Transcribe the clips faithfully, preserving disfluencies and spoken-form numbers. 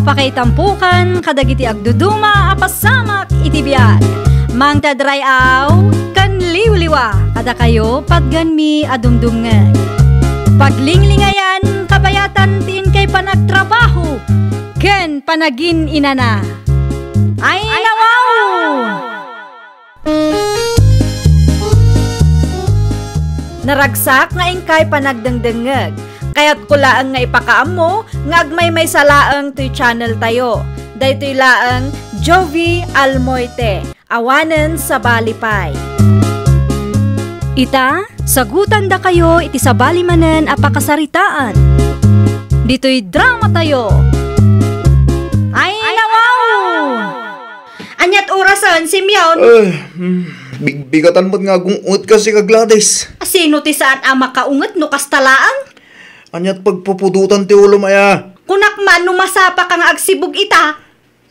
Pakaitampokan kadagiti agduduma a pasamak iti biag. Mangted ray-aw ken liwliwa kadakayo patganmi a dumdumngeg. Paglinglingayan, kabayatan ti inkay panagtrabaho ken panagin-inana. Ay, nawaw! Naragsak nga inkay panagdengdengngeg. Kayatko laeng nga ipakaammo nga agmaymaysa laeng toy channel tayo. Daytoy laeng Jovi Almoite, awanen sabali pay. Ita, sagutandakayo iti sabali manen a pakasaritaan. Ditoy drama tayo. Ay, nawaw! Aniat orasen, Simeon? Ay, mm, bigbigatan met nga agung-unget ka, sika, Gladys. Sino ti saan a makaunget no kasta laeng? Aniat pagpupudotan ti ulom aya? Kunak man no masapa ka nga agsibug ita.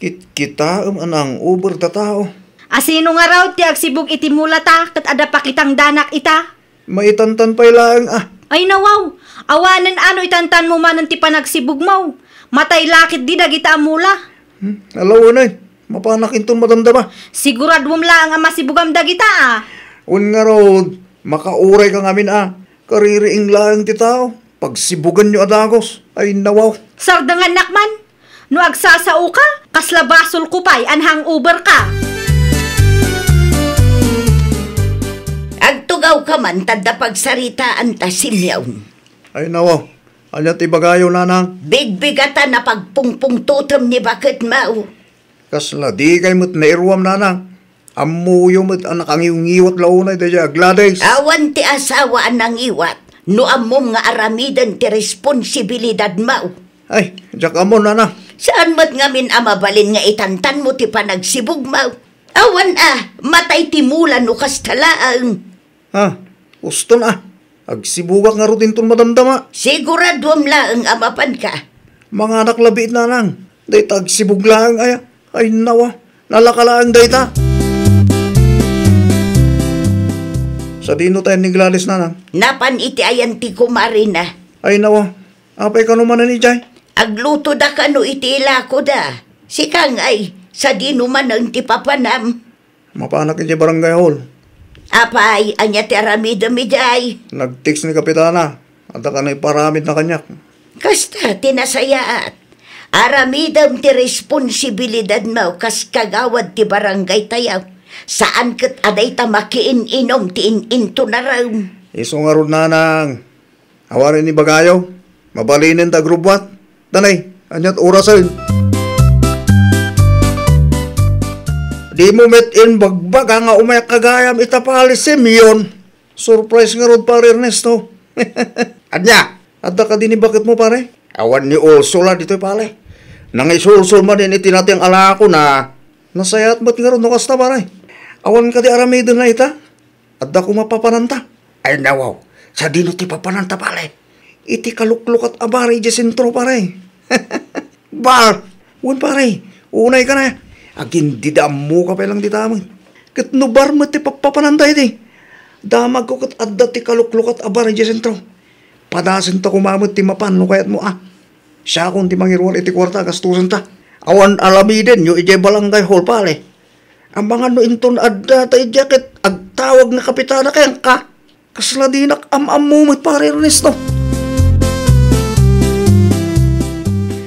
Kitkitaem a nang-over ta tao. A sino ngarud ti agsibug iti mulata ket adda pakitangdanak ita? Maitantan pay laeng a. Ay, nawaw! Awanen a no itantanmo manen ti panagsibugmo. Matay la ketdi dagita a mula. Hmm, alawanay. Mapanak inton madamdama. Siguraduem laeng a masibugam dagita a. Wen ngarud, makauray ka ngamin a. Kaririing laeng ti tao. Pagsibuganyo a dagus. Ay, nawaw. Sardengannak man. No agsasaoka, kasla basolko pay a hangover ka. Agtugawka man ta adda pagsaritaanta, Simeon. Ay, nawaw. Ania ti ibagayo, nanang? Bigbigatan a pagpungpungtotem ni baketmo. Kasla dikay met nairuam, nanang. Ammoyo met a nakangiwngiwat la unay daydiay a Gladys. Awan ti asawa a nangiwat no ammom nga aramiden ti responsibilidadmo. Ay, diak ammo, nanang. Saan met ngamin a mabalin nga itantanmo ti panagsibugmo? Awan a, matay ti mula no kasta laeng. Ha? Uston a. Agsibugak ngarud inton madamdama. Siguraduem laeng a mapanka. Manganak labiit, nanang. Dayta agsibug laeng aya. Ay, nawa. Nalaka laeng dayta. Sadino tayan ni Gladys, nanang? Napan iti ayan ti kumarina. Ay, nawa. Apay kano manen idiay? Aglutoda kano iti ilakoda. Sika ngay, sadino manen ti papanam? Mapanak idiay barangay hall. Apay, ania ti aramidem idiay? Nag-text ni Kapitana. Adda kano iparamidna kaniak. Kasta ti nasayaat. Aramidem ti responsibilidadmo kas kagawad ti barangay tayo. Saan ket a dayta makiin-inom ti in-intonarem. Isu ngarud, nanang. Awanen ibagayo, mabalinen ta agrubbuat. Danay, aniat orasen? Dimo met imbagbaga nga umayak ka gayam ita, pale Simeon. Surprise ngarud, pare Ernesto. Ania? Adda kadi ni baketmo, pare? Awan ni ulsol a ditoy, pare. Nangisulsol manen iti nateng a lakona. Nasayaat met ngarud no kasta, pare. Awan kadi aramidenna ita? Adda koma papananta? Ay, nawaw. Sadino ti papananta, pare? Iti kaluklukat a bar idiay sentro, pare. Bar? Wen, pare. Unay ka na. Agin dida ammoka pay lang dita met. Ket no bar met ti papapananta iti, damagko ket adda ti kaluklukat a bar idiay sentro. Padasenta koma met ti mapan no kayatmo a. Siakon ti mangiruar iti kuarta a gastusenta. Awan aramidenyo idiay barangay hall, pare. Amangan no inton adda ta idiay ket agtawag nga kapitana kenka. Kasla dinak am-ammo met, pare Ernesto.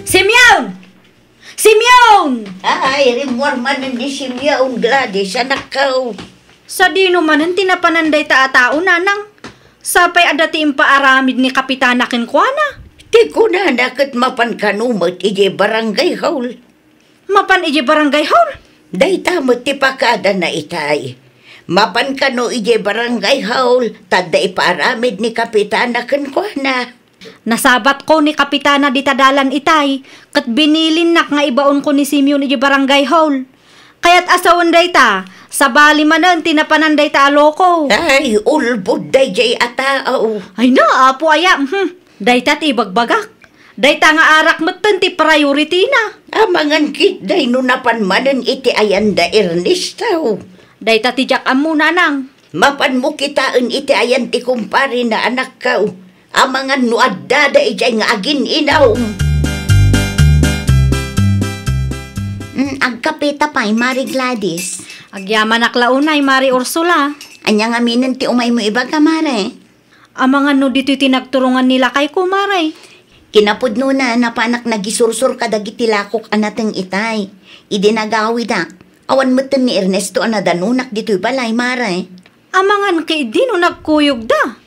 Simeon! Simeon! Ay, rimmuar manen ni Simeon, Gladys, anakko. Sadino manen ti napanan dayta a tao, nanang? Sapay adda ti impaaramid ni kapitana kenkuana. Ti kunana ket mapan kano met idiay barangay hall. Mapan idiay barangay hall? Dayta met ti pakadana itay. Mapan kano idiay barangay hall, ta adda ipaaramid ni kapitana kenkuana. Nasabatko ni kapitana dita dalan itay, ket binilinnak nga ibaonko ni Simeon idiay barangay hall. Kayat a sawen dayta, sabali manen ti napanan dayta a loko. Ay, ulbod daydiay a tao. Ay na, apo aya, hmm. Dayta ti ibagbagak. Dayta nga arak metten ti priority-na. Amangan ketdi no napan manen iti ayan da Ernesto. Dayta ti diak ammo, nanang. Mapanmo kitaen iti ayan ti kumparena, anakko. Amangan no addada idiay nga agin-inom. Mm, agkapeta pay, Mare Gladys. Agyamanak la unay, Mare Ursula. Ania ngamin ti umaymo ibaga, Mare? Amangan no ditoy ti nagturongan ni lakayko, Mare. Kinapudnona, napanak nagisursor kadagiti lakok a nateng itay. Idi nagawidak, awan metten ni Ernesto a nadanunak ditoy balay, Mare. Amangan ketdi no nagkuyogda.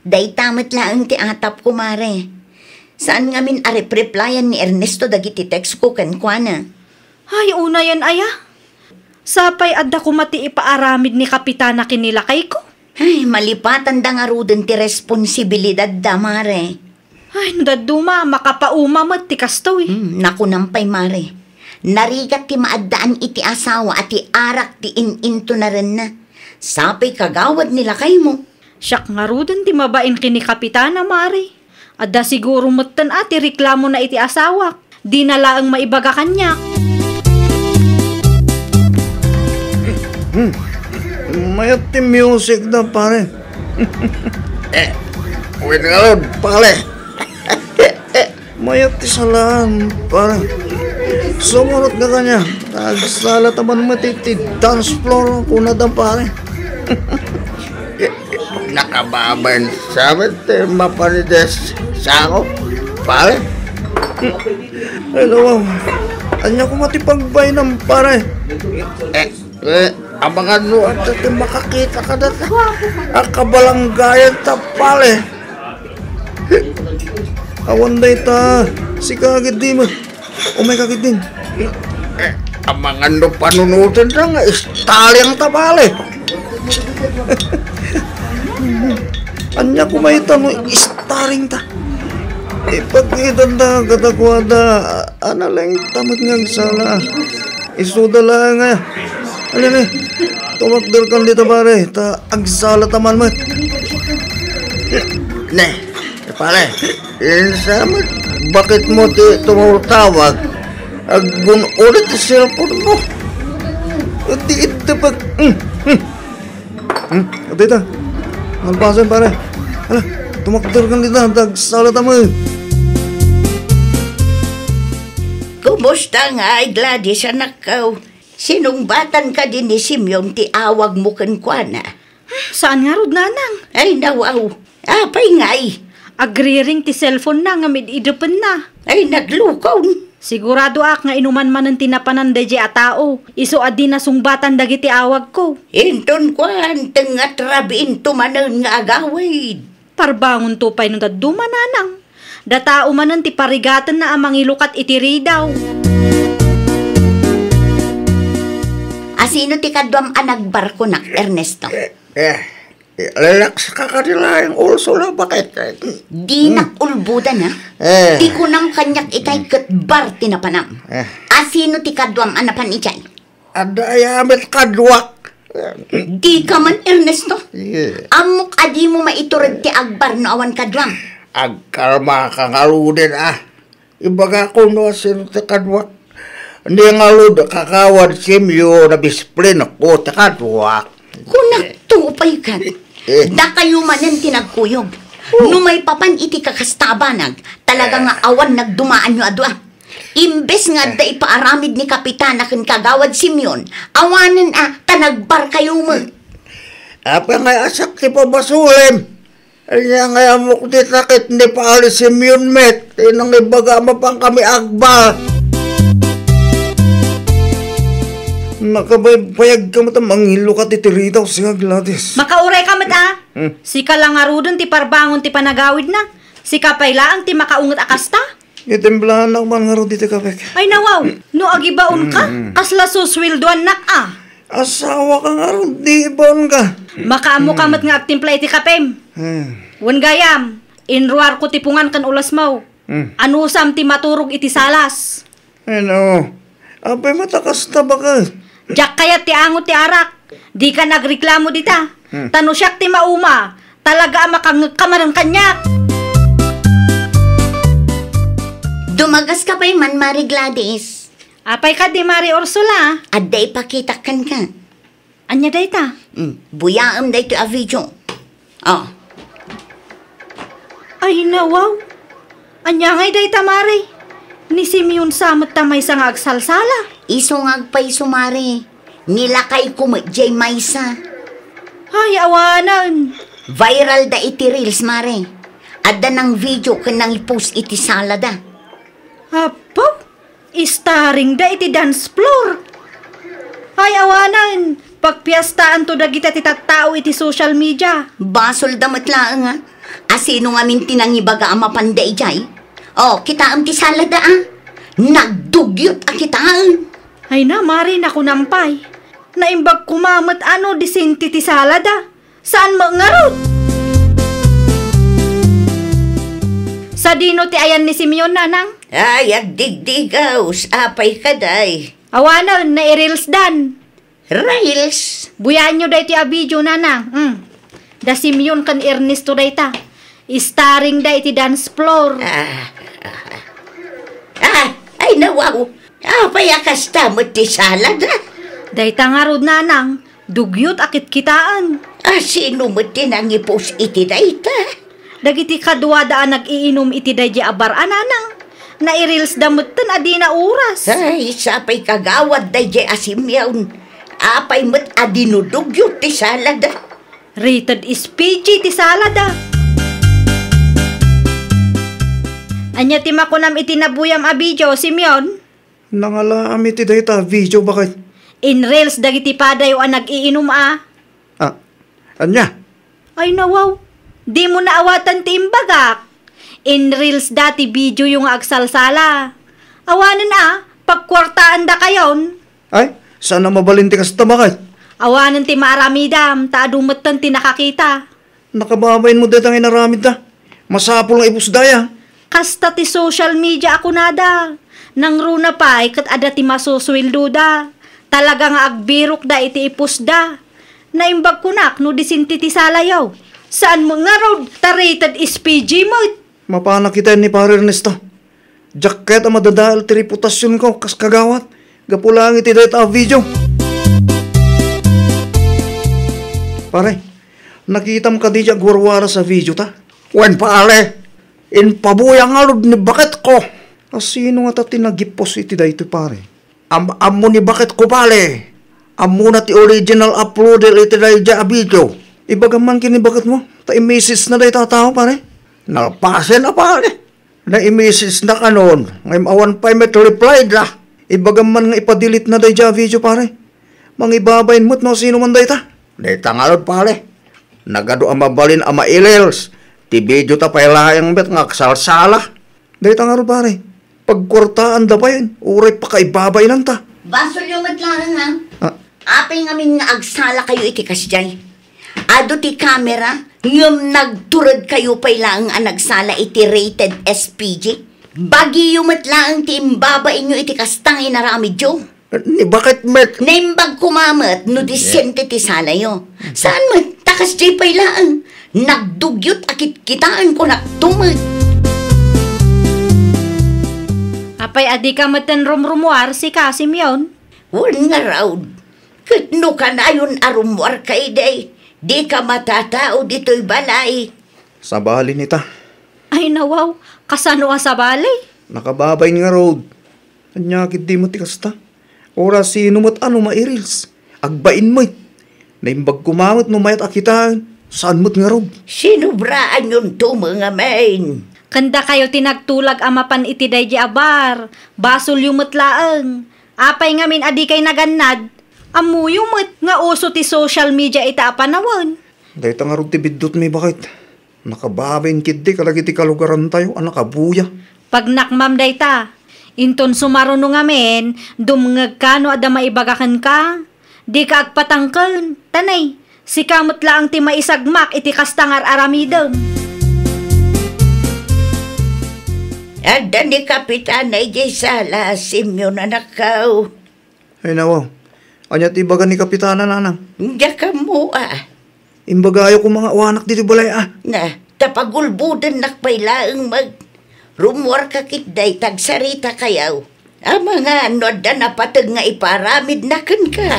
Dayta met laeng ti atapko, Mare. Saan ngamin a rep-replyan ni Ernesto dagiti textko kenkuana. Ay, unayen aya. Sapay adda koma ti ipaaramid ni Kapitana ken ni lakayko. Ay, malipatanda ngaruden ti responsibilidadda, Mare. Ay, no dadduma, makapauma met ti kastoy. Hmm, nakunam pay, Mare. Narigat ti maaddaan iti asawa a ti arak ti in-intonarenna. Sapay kagawad ni lakaymo. Siak ngaruden ti mabain ken ni Kapitana, Mare. Adda siguro metten a ti reklamona iti asawak. Dina laeng maibaga kaniak. Hmm. Mayat ti music da, pare. Eh, wen ngarud, pare. Mayat ti salaan, pare. Sumurot ka kaniak. Agsala ta man met iti dance floor, kunada, pare. Nakababain sa met ti mapanides sako, pare. Hello, wow. Ania koma ti pagbainam, pare? Eh, eh, amangan no adda ti makakita kadata. Akabalanggayan ta, pare. Awan dayta, sika agid di mo. Umay ka ketdin. Eh, amangan no panunoten da nga starring ta, pare. Ania koma ita no starring ta? Ipakita da kadakuada, analeng ta met nga agsala. Isuda laeng nga. Ano ni? Tumakder kan dita, pare. Ta agsala ta man met. Ne, pare. Insa met, bakit mo ti tumawag-tawag? Aggun ulit ti cellphone mo. Di ito pag... Hmm, hmm. Hmm, ito, ito. Malpasan, pare. Ala, tumakder kan dita, agsala ta met. Kumusta ngay, Gladys, anakko? Sinungbatan kadi ni Simeon ti awagmo kenkuana? Saan ngarud, nanang? Ay, nawaw. Apay ngay? Agriring ti cellphone-na ngem id-idepenna. Ay, naglukaw. Siguradoak nga inuman manen ti napanan daydiay a tao. Isu a di nasungbatan dagiti awagko. Inton kuan, tengnga ti rabiinto manen nga agawid. Parbangonto pay no dadduma, nanang. Datao manen ti parigatenna a mangilukat iti ridaw. Asino ti kaduam a nagbarkonak, Ernesto? Eh, eh, relax ka kadi laeng, Ursula, bakit? Dinak ulbodan, ha? Eh. Ti kunam kaniak itay ket bar ti napanam. Eh. Asino ti kaduam a napan idiay? Adda aya met kaduak. Dika man, Ernesto. Yeah. Ammok a dimo maiturod ti agbar no awan kaduam. Agkalma ka ngaruden, ah. Ibagakon no asino ti kaduak. Ni ngarud, Kagawad Simeon, nabisplin ko ti kaduak. Kunakto pay ket. Eh. Dakayo manen ti nagkuyog. Oh. No maipapan iti kakasta a banag, talaga nga awan nagdumaanyo a dua. Imbes nga adda ipaaramid ni Kapitana ken Kagawad Simeon, awanen a ta nagbarkayo met. Apay nga asak ti pabasolem? Ania nga ammok ti takit ni Pare Simeon met, ti nangibaga a mapan kami agbar. Nakabaybayag ka met a mangilukat iti ridaw, sika Gladys. Makauray ka met, a? Hmm. Sika la ngaruden ti parbangon ti panagawidna. Sika pay laeng ti makaunget a kasta? Itimplaannak man ngarud iti kapek. Ay, nawaw, no agibaon ka, mm, kasla susweldoannak a. Asawa ka ngarud, di ibaon ka. Makaammo ka met nga agtimpla iti kapem. Hmm. Wen gayam, inruarko ti pungan ken ulasmo. Hmm. Anusam ti maturog iti salas. Ay, no. Apay met a kasta, baket? Diak kayat ti angot ti arak. Dika nagreklamo dita. Hmm. Ta no siak ti mauma, talaga a makangngegka manen kaniak. Dumagaska pay man, Mare Gladys. Apay kadi, Mare Ursula? Adda ipakitak kenka. Ania dayta? Hmm, buyaem daytoy a video. Oh. Ay, nawaw. Ania ngay dayta, Mare? Ni Simeon sa met ta maysa nga agsalsala. Isu nga agpayso, mare. Nilakayko met jay maysa. Ay, awanen. Viral da iti reels, mare. Adda nang video ken nang i-post iti salada. Apo, starring da iti dance floor. Ay, awanen. Pagpiestaanto dagita ti tattao iti social media. Basol da met laeng, a. A sino ngamin ti nangibaga a mapan da idiay? O, kitaem ti salada, a. Nagdugyot a kitaen. Ay na, mare, nakunam pay. Naimbag koma met a no disente ti salada. Saan met ngarud? Sadino ti ayan ni Simeon, nanang? Ay, agdigdigaw, apay ka, day? Awanen, nai-reels dan. Reels? Buyaenyo daytoy a video, nanang. Mm. Da Simeon ken Ernesto dayta. Starring da iti dance floor. Ah, ah, ah. Ah, ay, nawaw. Apay a kasta met ti salada? Dayta ngarud, nanang, dugyot a kitkitaen. A sino met ti nangi-post iti dayta? Dagiti kaduada a nag-iinum iti daydiay a bar a, nanang. Nai-reels da metten a dina oras. Ay, sapay kagawad daydiay a Simeon. Apay met a dinudugyot ti salada? Rated S P G ti salada. Ania ti makunam iti nabuyam a video, Simeon? Nangalaam iti dayta a video, baket. In-reels dagiti padayo a nag-iinum a. Ah, ania? Ay, nawaw. Dimo naawatan ti imbagak. In-reels da ti videoyo nga agsalsala. Awanen a, pagkuartaan dakayon. Ay, saan a mabalin ti kasta, baket? Awanen ti maaramidam, ta adu metten ti nakakita. Nakababain met dayta nga inaramidda. Masapul nga ipusda ya. Kasta ti social media a kunada. Nangruna pay ket adda ti masusueldoda. Talaga nga agbirokda iti ipusda. Naimbag kunak no disente ti salayo. Saan met ngarud, ta rated S P G met. Mapanak ita ni Pare Ernesto. Diak ket a madadael ti reputasionko kas kagawad gapu laeng iti dayta a video. Pare, nakitam kadi ti agwarwaras a video ta? Wen, pare, impabuya ngarud ni baketko. A sino ngata ti nagipos iti daytoy, pare? Am-, ammo ni baketko, pare. Ammona ti original uploader iti daydiay a video. Ibagam man ken ni baketmo, ta i-message na dayta a tao, pare. Nalpasen a, pare. Na-message na kanon, ngem awan pay met reply da. Ibagam man nga ipa-delete na daydiay a video, pare. Mangibabain met no sino man dayta. Dayta ngarud, pare. Nagadu a mabalin a mailels. Ti video ta pay laeng met nga agsalsala. Dayta ngarud, pare. Pagkuartaanda pay, uray pakaibabainanta. Basolyo met laeng, ha? Ah. Apay ngamin nga agsalakayo iti kasdiay? Adu ti kamera, ngem nagturedkayo pay laeng a nagsala iti rated S P G. Bagiyo met laeng ti imbabainyo iti kasta nga inaramidyo. Ni baket met? Naimbag koma met no disente ti salayo. Saan met, ta kasdiay pay laeng. Nagdugyot a kitkitaen, kunakto met. Apay a dika metten rumrumuar, sika, Simeon? Wen ngarud. Ket no kanayon a rummuarka idi, dika matatao ditoy balay. Sabali nita. Ay, nawaw, kasano a sabali? Nakababain ngarud. Ania ketdi met ti kasta? Uray sino met a no mairils. Agbain met. Naimbag koma met no mayat a kitaen. Saan met ngarud? Sinubraanyonto met ngamin. Ken dakayo ti nagtulag a mapan iti daydi a bar. Basolyo met laeng. Apay ngamin a dikay nagannad? Ammoyo met nga uso ti social media ita a panawen. Dayta ngarud ti biddutmi, baket. Nakababain ketdi kadagiti kalugarantayo a nakabuya. Pagnakmam dayta. Inton sumaruno ngamin, dumngegka no adda maibaga kenka. Dika agpatangken. Tanay, sika met laeng ti maisagmak iti kasta nga ar-aramidem. Adda ni Kapitana idiay sala, Simeon, anakko. Ay, nawaw. Ania ti ibaga ni Kapitana, nanang? Diak ammo a. Imbagayo koma nga awanak ditoy balay a. Na, ta pagulbodennak pay laeng met. Rummuarka ketdi ta agsaritakayo. Amangan no adda napateg nga iparamidna kenka.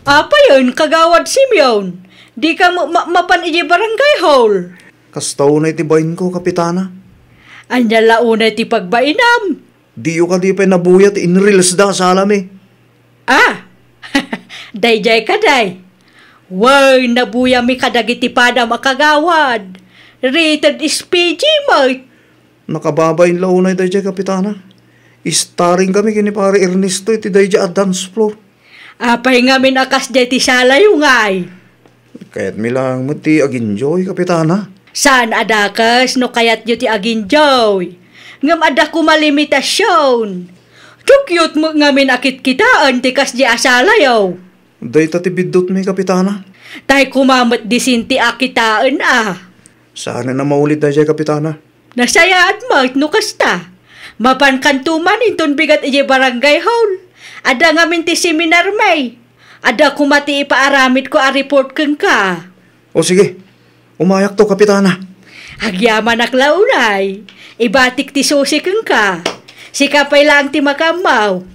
Apayen, Kagawad Simeon? Dika ma-, ma-, mapan idiay barangay hall? Kasta unay ti bainko, Kapitana. Ania la unay ti pagbainam? Diyo kadi pay nabuya ti inreels da a salami? Ah! Daydiay kadi. Wen, nabuyami kadagiti padam a kagawad. Rated S P G met. Nakababain la unay daydiay, Kapitana. Starring kami ken ni Pare Ernesto iti daydiay a dance floor. Apay ngamin a kasdiay ti salayo ngay? Kayatmi laeng met ti ag-enjoy, Kapitana. Saan a dakes no kayatyo ti ag-enjoy. Ngem adda koma limitasion. Cute-cute met ngamin a kitkitaen ti kasdiay a salayo. Dayta ti biddutmi, Kapitana. Tay koma met disin ti a kitaen a. Saanen a maulid daydiay, Kapitana. Nasayaat met no kasta. Mapankanto man inton bigat idiay barangay hall. Adda ngamin ti seminarmi. Adda koma ti ipaaramidko a report kenka. O sige, umayakto, Kapitana. Agyamanak la unay. Ibatik ti susi kenka. Sika pay laeng ti makaammo.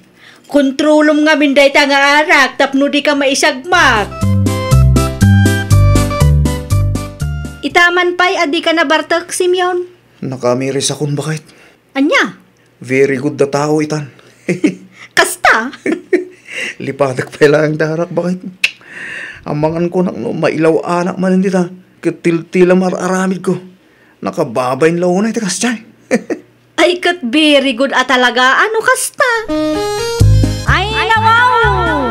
Kontrolom ngamin dayta nga arak tapno dika maisagmak. Ita man pay a dika nabartek, Simeon. Nakamirisakon, baket. Ania? Very good a tao itan. Kasta? Lipatek pay laeng ti arak, baket. Amangan ko nak no mailaw-anak manen dita. Ket tiltila mar-aramidko. Nakababain la unay ti kasdiay. Ay, ket very good a talaga, ano kasta? Ay, nawaw!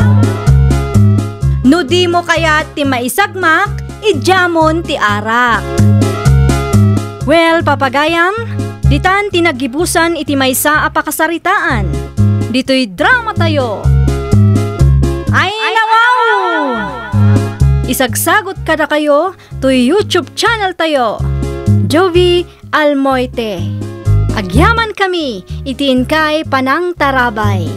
No dimo kayat ti maisagmak, idiamon ti arak. Well, papagayam, ditan ti naggibusan iti maysa a pakasaritaan. Ditoy dramatayo. Ay, nawaw! Isagsagot kadakayo toy YouTube channel tayo, Jovie Almoite. Agyamankami iti inkay panangtarabay.